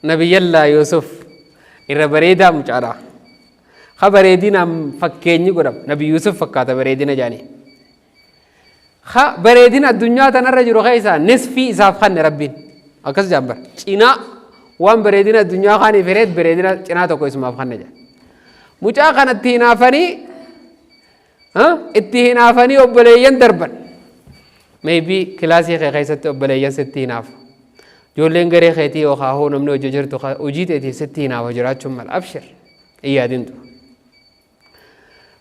Nabiyyallaa Yuusuf irra bareedaa mucaadha. Ka bareedinaan fakkeenyi godhama. Nabi Yuusuf fakkaata bareedina jaanii. Ka bareedina addunyaa tanarra jiru keessaa nisfii isaaf kanne Rabbiin. Akkas jaan bara. Cinaa waan bareedina addunyaa kaaniif hireet bareedina cinaa tokko isumaaf kanne jaan. Mucaa kana itti hinaafanii itti hinaafanii obboleeyyan darban. Maybe kilaasii kee keessatti obboleeyyan sitti hinaafu. Ijoolleen garee keetii yookaan hoo namni hojii jirtu hojii teetiif sitti hinaafa jiraachuun mala. Abshir hin yaadintu.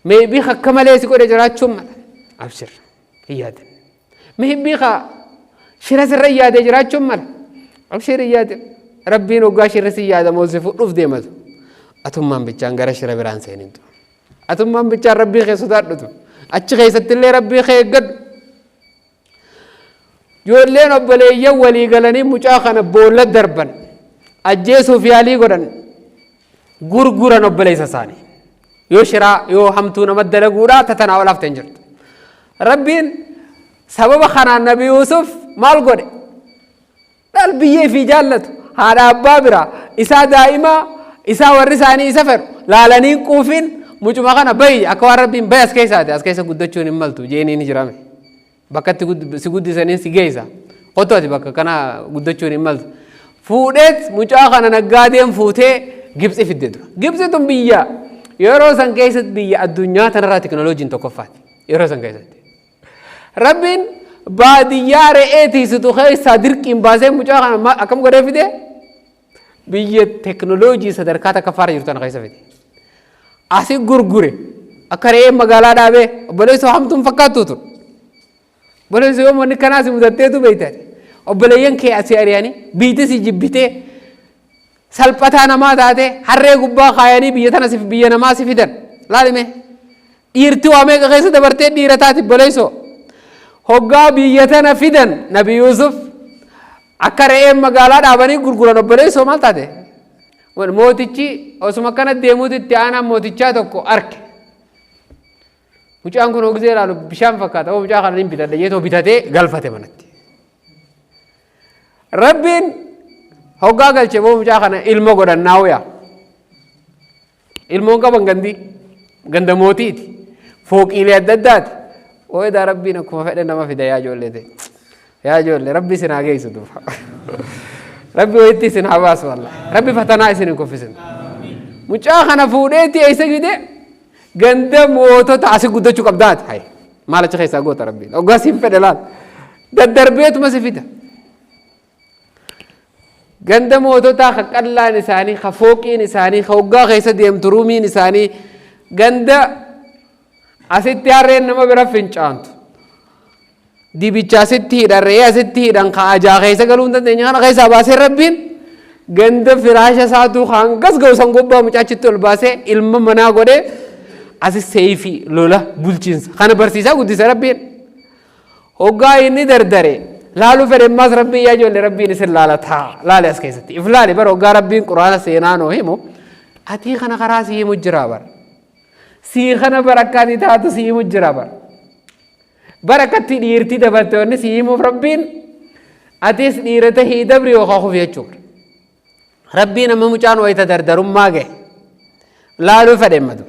Maybe akka malee si godhe jiraachuun mala. Abshir hin yaadin. Maybe ka shira sirra yaadee jiraachuun mala. Abshir hin yaadin. Rabbiin hoggaa shirri si yaadamoo si fudhuuf deematu. Atummaan bichaan gara shira biraan seenintu. Atummaan bichaan Rabbii kee sodaadhutu. Achi keessatti illee Rabbii kee eeggadhu. Ijoolleen obboleeyyan walii galanii mucaa kana boolla darban. Ajjeesuuf yaalii godhan. Gurguran obboleessa isaanii. Yoo shiraa yoo hamtuu nama dalaguudhaa tatanaa ol hafte hin jirtu. Rabbiin sababa kanaan Nabi Yuusuf maal godhe? Dhal biyya ifii jaallatu haadha abbaa biraa isaa daa'imaa isaa warri isaanii isa fedhu laalanii hin quufin mucuma kana bayi akka waan Rabbiin bayi as keessaati as keessa guddachuun hin maltu jeeniin ni jirame. Bakka itti si guddisaniin si geessa. Kottu ati bakka kana guddachuun hin maltu. Fuudheet mucaa kana naggaadeen fuutee Gibxi fidde dura. Gibxi tun biyya yeroo san keessatti biyya addunyaa tanarraa teknooloojiin tokkoffaati. Yeroo san keessatti. Rabbiin baadiyyaa re'ee tiisitu keessaa dirqiin baasee mucaa kana akkam godhee fide? Biyya teknooloojii sadarkaa takkaffaarra jirtu tana keessa fide. Asi gurgure akka re'een magaalaa dhaabee obboleessoo hamtuun fakkaattu tun. Obboleessoo yoo wanni kanaa si mudatteetu beektan. Obboleeyyan kee asii ari'anii biitti si jibbitee salphataa namaa taate harree gubbaa kaayanii biyya tana si biyya namaa si fidan. Laalime. Dhiirti waa meeqa keessa dabartee dhiira taati obboleessoo. Hoggaa biyya tana fidan Nabi Yuusuf akka re'een magaalaa dhaabanii gurguran obboleessoo maal taate? Mootichi osuma akkana deemuuti itti aanaan mootichaa tokko arke. Mucaan kun hogzee ilaalu bishaan fakkaata. Oo mucaa kana hin bitadha jeetoo bitatee galfate manatti. Rabbiin hoggaa galche boo mucaa kana ilma godhannaa yaa. Ilmoon qaban gandi ganda mootiiti. Fooqiilee adda addaati. Ooyidaa Rabbiin akkuma fedhe nama fida yaa ijoollee ta'e. Yaa ijoollee Rabbi isin haa geessu duuba. Rabbi wayitti isin haa baasu wallahi. Rabbi fatanaa isin hin kuffisin. Mucaa kana fuudheetti eessa fide ganda mootota asi guddachuu qabdaati. Hayi maal achi keessaa goota Rabbiin. Hoggaa siin fedhe laal. Daddarbeetuma si fida. Ganda moototaa ka qallaan isaanii, ka fooqiin isaanii, ka hoggaa keessa deemtu ruumiin isaanii, ganda asitti harreen nama bira fincaantu. Dibicha asitti hidhan, re'ee asitti hidhan, ka ajaa keessa galuu hin dandeenye kana keessaa baasee Rabbiin ganda firaasha isaatuu ka hangas ga'u san gubbaa mucaachitti ol baasee ilma manaa godhee asi seeyfii lola bulchiinsa kana barsiisaa guddise Rabbiin. Hoggaa inni dardare laaluu fedhe ammaas Rabbiin yaa ijoollee Rabbiin isin laalataa laale as keessatti if laale bara hoggaa Rabbiin quraana seenaa nuu himu atii kana karaa si himu jira bara sii kana bara akka ati taatu si himu jira bara bara akkatti dhiirti dabarte wanni si himuuf Rabbiin atis dhiira tahii dabri yookaan kufi jechuudha. Rabbiin amma mucaan wayita dardarummaa gahe laaluu fedhe madu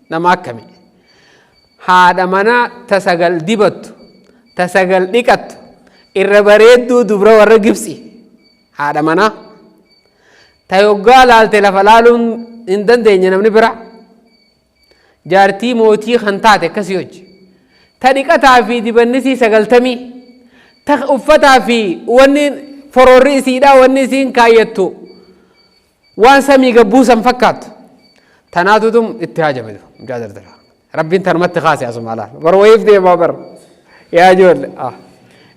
nama akkami haadha manaa ta sagal dibattu ta sagal dhiqattu irra bareedduu dubra warra Gibxi haadha manaa ta yoggaa laalte lafa laaluun hin dandeenye namni bira jaartii mootii kan taate akkasii hojji ta dhiqataa fi dibannisii 90 ta uffataa fi wanni foroorri isiidhaa wanni isiin kaayyattu waan samii gabbuusan fakkaattu tanaatutum itti haajame mucaa dardara Rabbiin tanumatti kaase asuma laal bar wayiif deemaa bar yaa ijoolle ah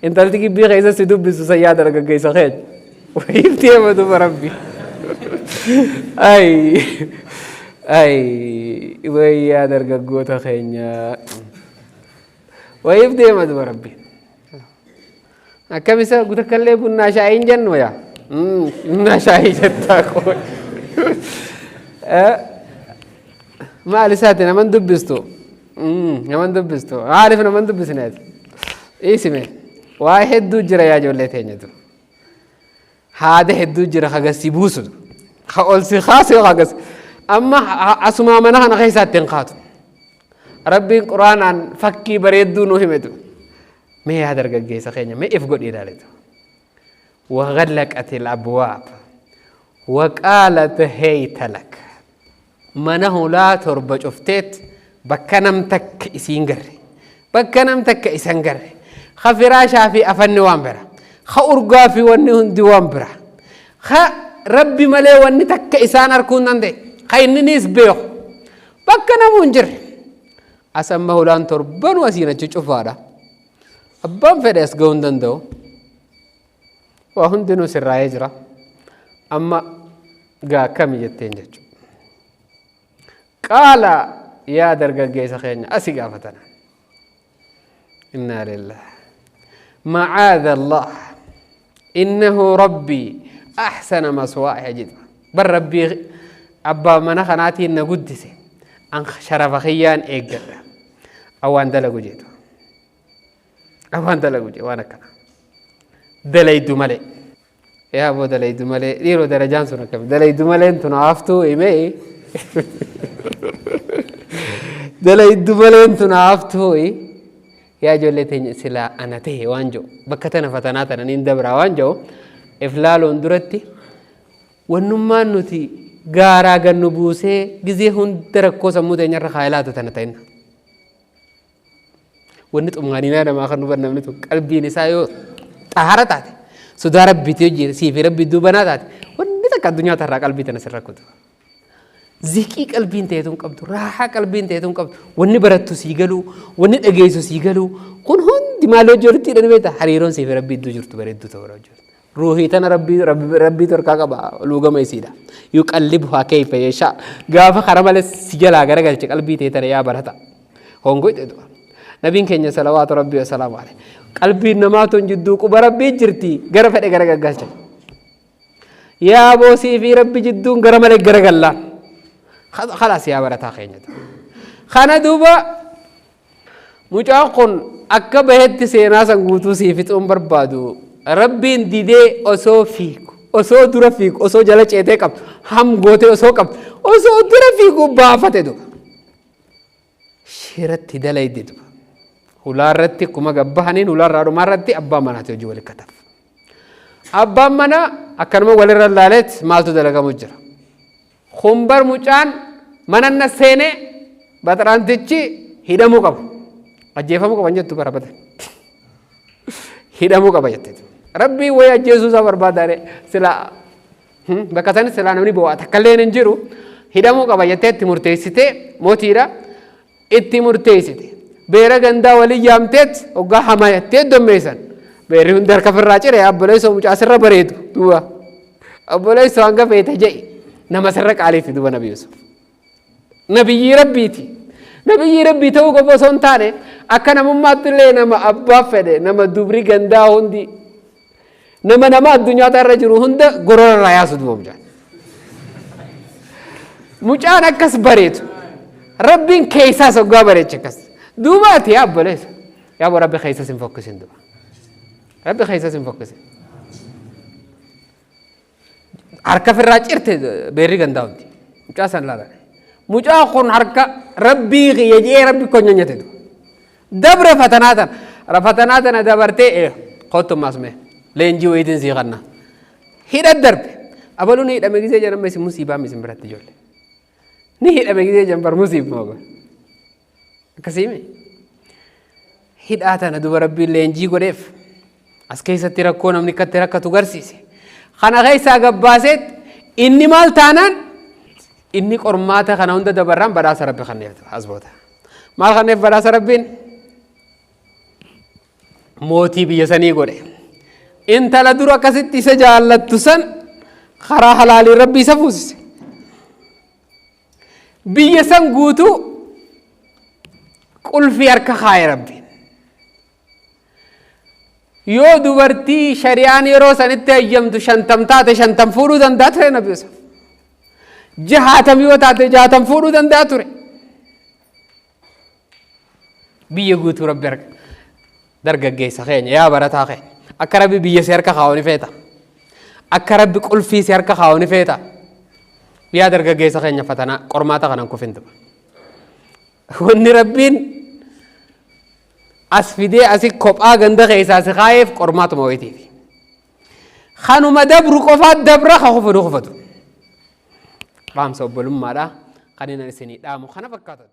intalti gibbii keessa si dubbisu san yaa dargaggeessa keenya wayiif deema duba Rabbi ay ay wayyaa dargaggoota keenya wayiif deema duba Rabbi akkam isa gutakkallee bunnaa shaayii hin jennu yaa bunnaa shaayii jettaa qoy maal isaati naman dubbistu naman dubbistu maaliif naman dubbisne ati dhiisime waa hedduu jira yaa ijoollee teenyatu haada hedduu jira haga si buusu. Ka ol si kaase yoo kagas. Amma asumaa mana kana keessaa ittiin kaatu. Rabbiin Quraanaan fakkii bareedduu nu himetu. Mee yaa dargaggeessa keenya mee if godhi ilaalitu. وغلقت الأبواب وقالت هيت لك. Mana hulaa torba cufteet bakka nam takka isiin garre. Bakka nam takka isan garre. Ka firaashaa fi afanni waan bira. Ka urgaa fi wanni hundi waan bira. Ka Rabbi malee wanni takka isaan arkuu hin danda'e. Ka inniniis beeku. Bakka namuu hin jirre. As amma hulaan torbanuu asiin achi cufaadha. Abbaan fedhe as ga'uu hin danda'u. Waa hundinuu sirraa'ee jira. Amma gaa akkami jetteen jechuudha. Qaala yaa dargaggeessa keenya asi gaafatana. Innaa lillah. Macaadha Allah. Innahu rabbii ahsana maswaaya jedha. Bar Rabbii abbaa mana kanaatiin na guddise. An sharafa kiyyaan eeggadha. An waan dalagu jedhu. An waan dalagu jedhu waan akkana. Dalaydu malee. Yaa boo dalaydu malee dhiiroo darajaan sun akkami dalaydu maleen tun haftuu himee dalaydu maleen tun haftuu yaa ijoollee teenya silaa ana ta'e waan jedhu bakka tana fatanaa tana niin dabraa waan jedhu if laaluun duratti wannummaan nuti gaaraa gannu buusee gizee hunda rakkoo sammuu teenyarra kaayee laata tana ta'inna. Wanni xumaaninaa namaa kan huban namni tun qalbiin isaa yoo xahaara taate sodaa Rabbiitii wajjin sii fi Rabbii duubanaa taate wanni takka addunyaa tarraa qalbii tana sirra kutu. Ziqii qalbiin ta'e tun qabdu, raahaa qalbiin ta'e tun qabdu, wanni barattu sii galuu, wanni dhageessu sii galuu, kun hundi maal hojii walitti hidhani beektaa? Hariiroon sii fi Rabbii iddoo jirtu bareedduu ta'uu hojii. Ruuhii tana Rabbii Rabbiitu harkaa qaba luugama isiidha. Yuqallibuhaa kayfa yashaa. Gaafa kara malee si jalaa garagalche qalbii tee tana yaa barata. Hongoyte du'a. Nabiin keenya salawaatu Rabbii wasalaamu alayhi. Qalbiin namaa tun jidduu quba Rabbii jirti gara fedhe gara gaggalcha. Yaa boosii fi Rabbi jidduun gara malee garagallaan. Khalaas yaa barataa keenya. Kana duuba Mucaan kun akka bahetti seenaa san guutuu sii fixuun barbaadu. Rabbiin didee osoo fiigu, osoo dura fiigu, osoo jala ceetee qabdu, ham gootee osoo qabdu, osoo dura fiigu baafate duba. Shiratti dalayde duba. Hulaa irratti akkuma gabbahaniin hulaa irraa dhumaa irratti abbaa manaati hojii wali kataf. Abbaan manaa akkanuma walirra laaleet maaltu dalagamu jira. Kun bar mucaan mananna seene baxraantichi hidhamuu qaba. Ajjeefamuu qaba hin jettu bara bada. Hidhamuu qaba jette. Rabbiin wayii ajjeesuu isaa barbaadaare silaa bakka sanis silaa namni boo'a takka illee hin jiru hidhamuu qaba jettee itti murteessitee mootiidha itti murteessite. Beera gandaa waliin yaamteet hoggaa hamaa jettee dommeessan. Beerri hundi harka firraa cire obboleessoo mucaa sirra bareedu duuba. Obboleessoo hanga feete je'i nama sirra qaaliiti duuba Nabi Yusuf. Nabiyyii Rabbiiti. Nabiyyii Rabbii ta'uu qofa osoo hin taane akka namummaatti illee nama abbaa fedhe nama dubri gandaa hundi nama nama addunyaa irra jiru hunda gorora irraa yaasu duuba mucaan. Mucaan akkas bareedu. Rabbiin keessaas hoggaa bareeche akkas. Duuba ati yaa obboleessa. Yaa boo Rabbi keessa sin fokkisin duuba. Rabbi keessa sin fokkisin. Harka firraa cirte beerri gandaa hundi. Mucaa san laalan. Mucaa kun harka Rabbii kiyya jedhee Rabbi konyonyate duuba. Dabre fatanaa tana. Fatanaa tana dabartee kottu ammaas mee leenjii wayiitiin sii kanna. Hidha darbe. Abaluu ni hidhame gisee jedhan amma isin musiibaa isin biratti ijoollee. Ni hidhame gisee jedhan bar musiibuma kun. Akkasiimi. Hidhaa tana duba Rabbiin leenjii godheef. As keessatti rakkoo namni akkatti rakkatu garsiise. Kana keessaa gabbaaseet inni maal taanaan inni qormaata kana hunda dabarraan badhaasa Rabbi kanneef as booda. Maal kanneef badhaasa Rabbiin? Mootii biyya sanii godhe. Intala dura akkasitti isa jaallattu san karaa halaaliin Rabbi isa fuusise. Biyya san guutuu qulfii harka kaaye Rabbiin. Yoo dubartii shari'aan yeroo sanitti hayyamtu 50 taate 50 fuudhuu danda'a ture Nabi Yusuf. 60 yoo taate 60 fuudhuu danda'a ture. Biyya guutuu Rabbi harka dargaggeessa keenya yaa barataa keenya akka Rabbi biyya si harka kaa'u ni feeta. Akka Rabbi qulfii si harka kaa'u ni feeta. Yaa dargaggeessa keenya fatanaa qormaata kanan kufin duba. Wanni Rabbiin as fidee asi kophaa ganda keessaa si kaayeef qormaatuma wayitiifi. Kanuma dabru qofaa dabra ka kufu ni kufatu. Dhaamsa obbolummaadha kan inni isinii dhaamu kana fakkaatatu.